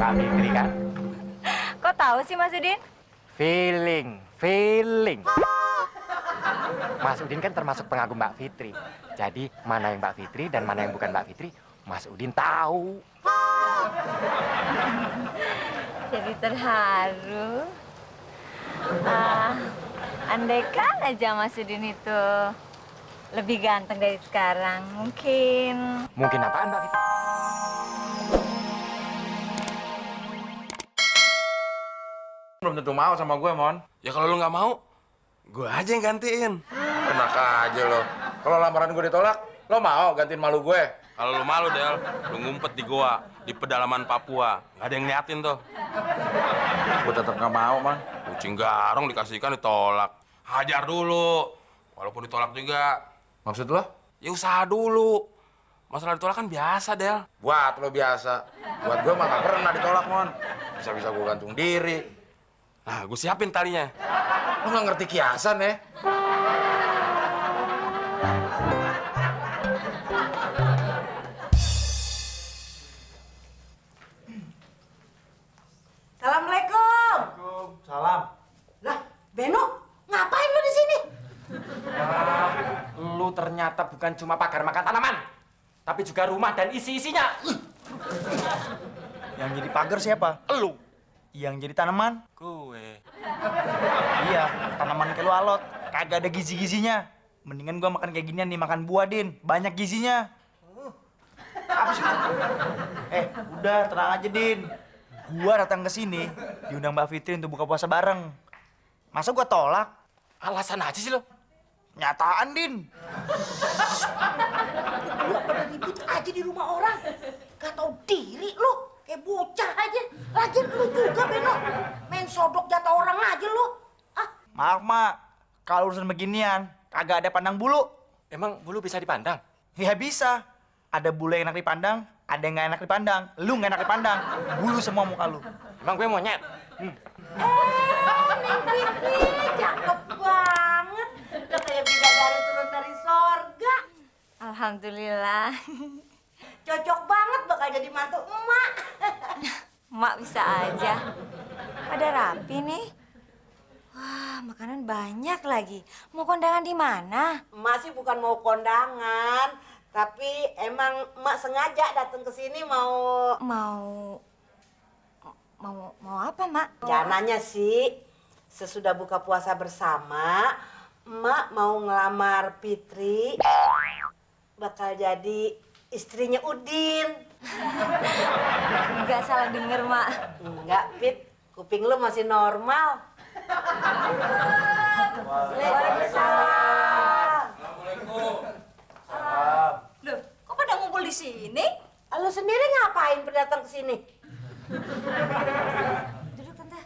Mbak Fitri kan? Kok tahu sih Mas Udin? Feeling. Mas Udin kan termasuk pengagum Mbak Fitri. Jadi mana yang Mbak Fitri dan mana yang bukan Mbak Fitri, Mas Udin tahu. Jadi terharu. Andaikan aja Mas Udin itu lebih ganteng dari sekarang, mungkin. Mungkin apaan Mbak Fitri? Belum tentu mau sama gue, Mon. Ya kalau lu nggak mau, gue aja yang gantiin. Enak aja lo. Kalau lamaran gue ditolak, lo mau gantiin malu gue? Kalau lu malu, Del, lu ngumpet di goa, di pedalaman Papua. Nggak ada yang liatin tuh. Gue tetap nggak mau, Man. Kucing garong dikasihkan ditolak. Hajar dulu. Walaupun ditolak juga, Maksud lo? ya usaha dulu. Masalah ditolak kan biasa, Del. Buat lo biasa. Buat gue mah nggak pernah ditolak, Mon. Bisa-bisa gue gantung diri. Nah, gue siapin talinya. Lo nggak ngerti kiasan ya? Assalamualaikum. Salam. Lah, Beno, ngapain lu di sini? Lu ternyata bukan cuma pagar makan tanaman, tapi juga rumah dan isi-isinya. Yang jadi pagar siapa? Elu. Yang jadi tanaman? Gue. Iya, tanaman kayak lu alot. Kagak ada gizi-gizinya. Mendingan gua makan kayak ginian nih, makan buah, Din. Banyak gizinya. Apa sih lu? Udah, tenang aja, Din. Gua datang ke sini, diundang Mbak Fitri untuk buka puasa bareng. Masa gua tolak? Alasan aja sih lo. Nyataan, Din. Lu pada ribut aja di rumah orang. Gak tau diri lu, kayak bocah aja. Lagian lu juga, Beno. Main sodok jatah orang aja lu. Ah, Maaf, Mak. Kalau urusan beginian, kagak ada pandang bulu. Emang bulu bisa dipandang? Ya bisa. Ada bulu yang enak dipandang, ada yang nggak enak dipandang. Lu nggak enak dipandang. Bulu semua muka lu. Emang gue monyet? Neng Fitri, cakep banget. Udah kayak bidadari turun dari sorga. Alhamdulillah. Cocok banget bakal jadi mantu emak. Mak bisa aja. Pada rapi nih. Wah, makanan banyak lagi. Mau kondangan di mana? Emak sih bukan mau kondangan, tapi emang emak sengaja datang ke sini mau Mau apa, Mak? rencananya sih sesudah buka puasa bersama, emak mau ngelamar Fitri bakal jadi istrinya Udin. Nggak salah denger, Mak. Enggak, Fit. Kuping lu masih normal. Waalaikumsalam. Loh, kok pada ngumpul di sini? Lu sendiri ngapain berdatang ke sini? Duduk, Tante.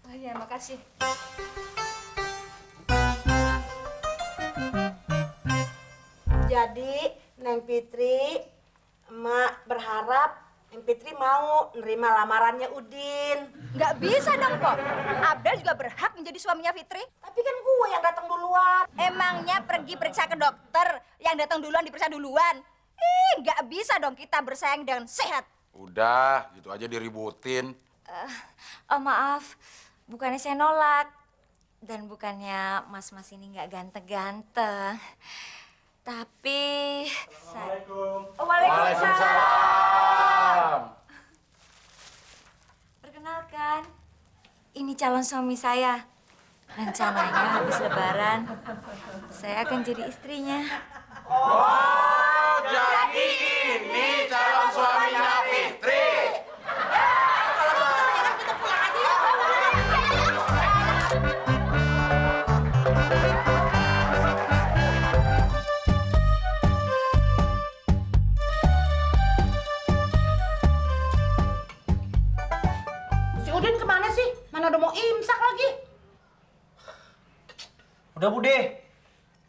Oh iya, makasih. Jadi, Neng Fitri, emak berharap Neng Fitri mau nerima lamarannya Udin. Nggak bisa dong, Pok. Abdel juga berhak menjadi suaminya Fitri. Tapi kan gue yang datang duluan. Emangnya pergi periksa ke dokter, yang datang duluan diperiksa duluan? Nggak bisa dong kita bersaing dengan sehat. Udah, gitu aja diributin. Oh, maaf. Bukannya saya nolak. Dan bukannya mas-mas ini nggak ganteng-ganteng. Tapi... Waalaikumsalam. Perkenalkan, ini calon suami saya. Rencananya habis lebaran, saya akan jadi istrinya. Oh, jadi ini calon suaminya Fitri. Si Udin kemana sih? Mana udah mau imsak lagi? Udah, Bude.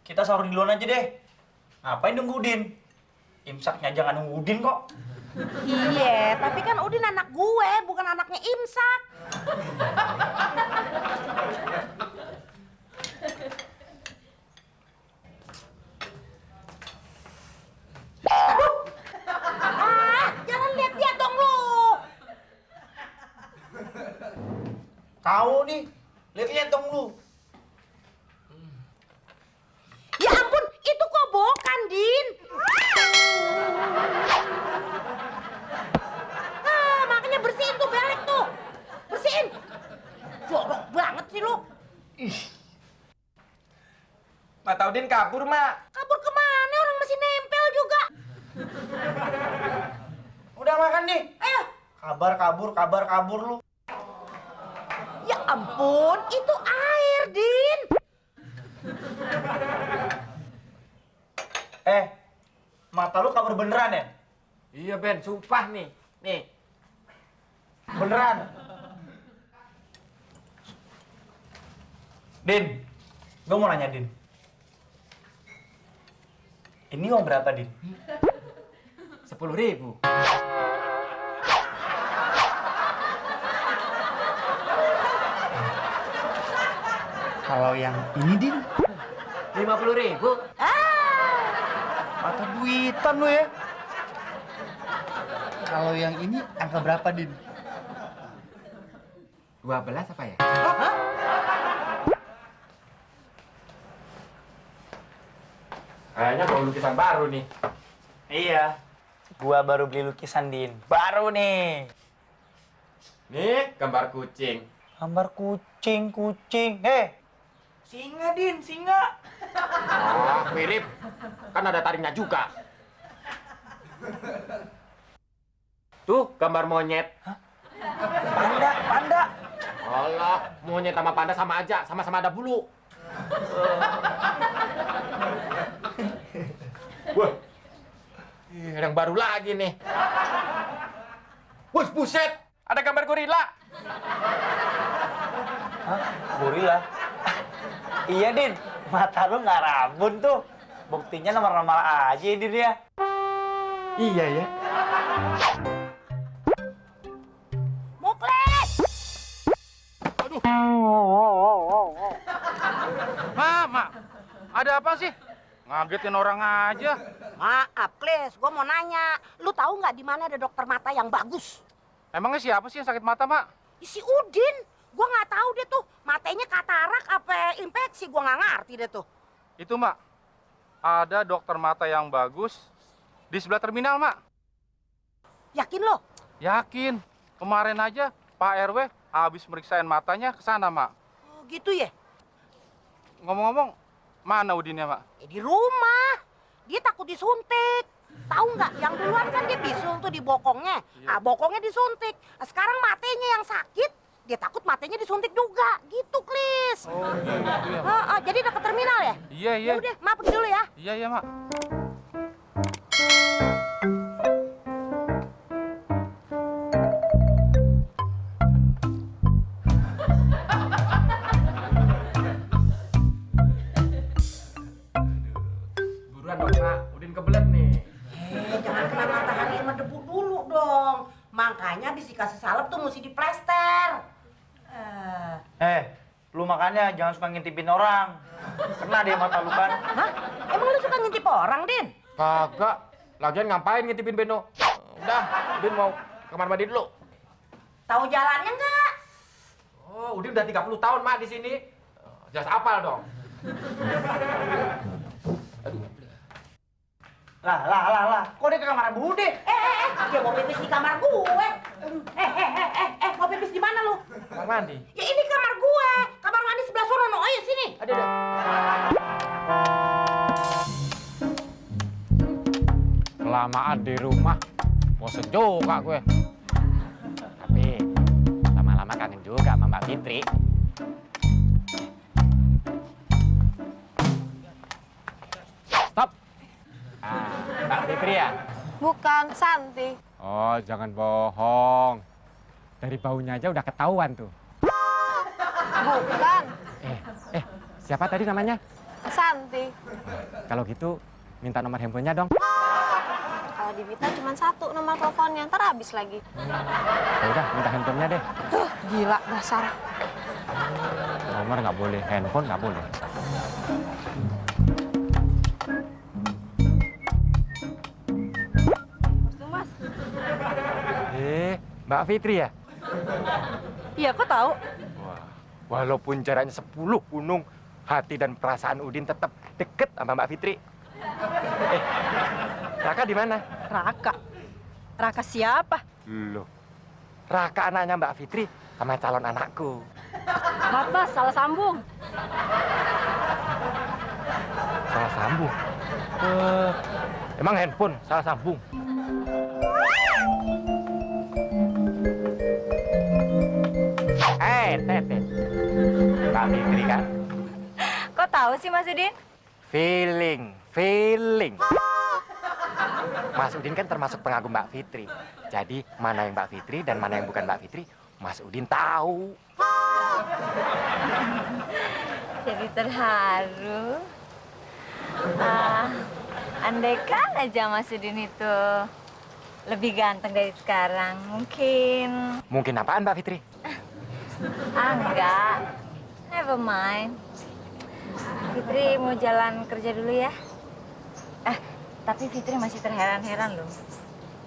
Kita sahur di luar aja deh. Ngapain nunggu Udin? Imsaknya jangan nunggu Udin kok. Iya, tapi kan Udin anak gue, bukan anaknya imsak. Aduh! Jangan lihat-lihat dong lu. nih. Lihat dong lu. Ya ampun, itu kobokan, Din. Makanya bersihin tuh belek tuh. Bersihin. Jorok banget sih lu. Mak tahu Din kabur, Mak. Kabur kemana? Orang masih nempel juga. Udah makan nih. Ayo. Kabar kabur lu. Ya ampun, itu air, Din. Mata lu kabur beneran ya? Iya, Ben, sumpah nih. Nih. Beneran. Din, gue mau nanya Din. Ini uang berapa, Din? 10.000. Kalau yang ini, Din? 50.000. Mata duitan lu ya. Kalau yang ini angka berapa, Din? 12 apa ya? Kayaknya mau lukisan baru nih. Iya. Gua baru beli lukisan, Din. Baru nih. Nih, gambar kucing. Gambar kucing. Singa, Din, singa. Oh, mirip. Kan ada taringnya juga. Tuh, gambar monyet. Panda. Allah, monyet sama panda sama aja, sama-sama ada bulu. Wah, ada yang baru lagi nih. Wih, buset, ada gambar gorila. Hah? Gorila? Iya, Din. Mata lu nggak rabun tuh. Buktinya nomor-nomor aja, Din ya. Iya ya. Muklis. Mak, ada apa sih? Ngagetin orang aja. Maaf, Klis, gua mau nanya. Lu tahu nggak di mana ada dokter mata yang bagus? Emangnya siapa sih yang sakit mata, Mak? Si Udin. Gua nggak tahu deh tuh, matanya katarak apa infeksi, gua nggak ngerti deh tuh. Itu, Mak. Ada dokter mata yang bagus di sebelah terminal, Mak. Yakin lo? Yakin. Kemarin aja Pak RW habis meriksain matanya ke sana, Mak. Oh, gitu ya? Ngomong-ngomong, mana Udinnya, Mak? Di rumah. Dia takut disuntik. Tahu nggak? Yang duluan kan dia bisul tuh di bokongnya. Ah, bokongnya disuntik. Nah, sekarang matanya yang sakit, dia takut matanya disuntik juga. Gitu, Klis. Oh, gitu ya, Mak. Jadi dekat terminal ya? Iya, iya. Udah, Ma pergi dulu ya. Iya, Mak. Buruan dong, Mak. Udin kebelet nih. Jangan kena matahari sama debu dulu dong. Makanya habis dikasih salep tuh mesti diplester. Lu makanya jangan suka ngintipin orang. Kena deh mata lu kan. Hah? Emang lu suka ngintip orang, Din? Kagak. Lagian ngapain ngintipin Beno? Udah, Udin mau ke kamar mandi dulu. Tahu jalannya nggak? Oh, Udin udah 30 tahun, Mak, di sini. Jelas apal dong. Lah. Kok dia ke kamar Bude? Dia mau pipis di kamar gue. Mau pipis di mana lu? Kamar mandi. Ya ini kamar gue. Kamar mandi sebelah sono, no. Ayo sini. Ada. Kelamaan di rumah, bosen juga gue. Tapi lama-lama kangen juga sama Mbak Fitri. Stop. Mbak Fitri ya? Bukan, Santi. Oh, jangan bohong. Dari baunya aja udah ketahuan tuh. Bukan, Siapa tadi namanya? Santi. Kalau gitu, minta nomor handphonenya dong. Kalau diminta cuma satu nomor teleponnya, ntar habis lagi. Ya udah, minta handphonenya deh. Gila, dasar. Nomor nggak boleh, handphone nggak boleh. Mas. Mbak Fitri ya? Iya, kok tahu? Wah, Walaupun jaraknya 10 gunung, hati dan perasaan Udin tetap deket sama Mbak Fitri. Raka di mana? Raka? Raka siapa? Loh, Raka anaknya Mbak Fitri sama calon anakku. Bapak salah sambung. Salah sambung? Emang handphone salah sambung? Tete. Mbak Fitri kan? Kok tahu sih Mas Udin? Feeling. Mas Udin kan termasuk pengagum Mbak Fitri. Jadi mana yang Mbak Fitri dan mana yang bukan Mbak Fitri, Mas Udin tahu. Jadi terharu. Andaikan aja Mas Udin itu lebih ganteng dari sekarang, mungkin. Mungkin apaan Mbak Fitri? Enggak. Never mind. Fitri mau jalan kerja dulu ya. Tapi Fitri masih terheran-heran loh.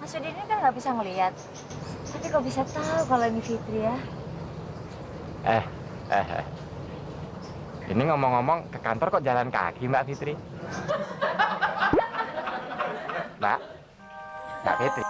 Mas Udin ini kan nggak bisa ngelihat. Tapi kok bisa tahu kalau ini Fitri ya? Ini ngomong-ngomong ke kantor kok jalan kaki Mbak Fitri? Mbak Fitri.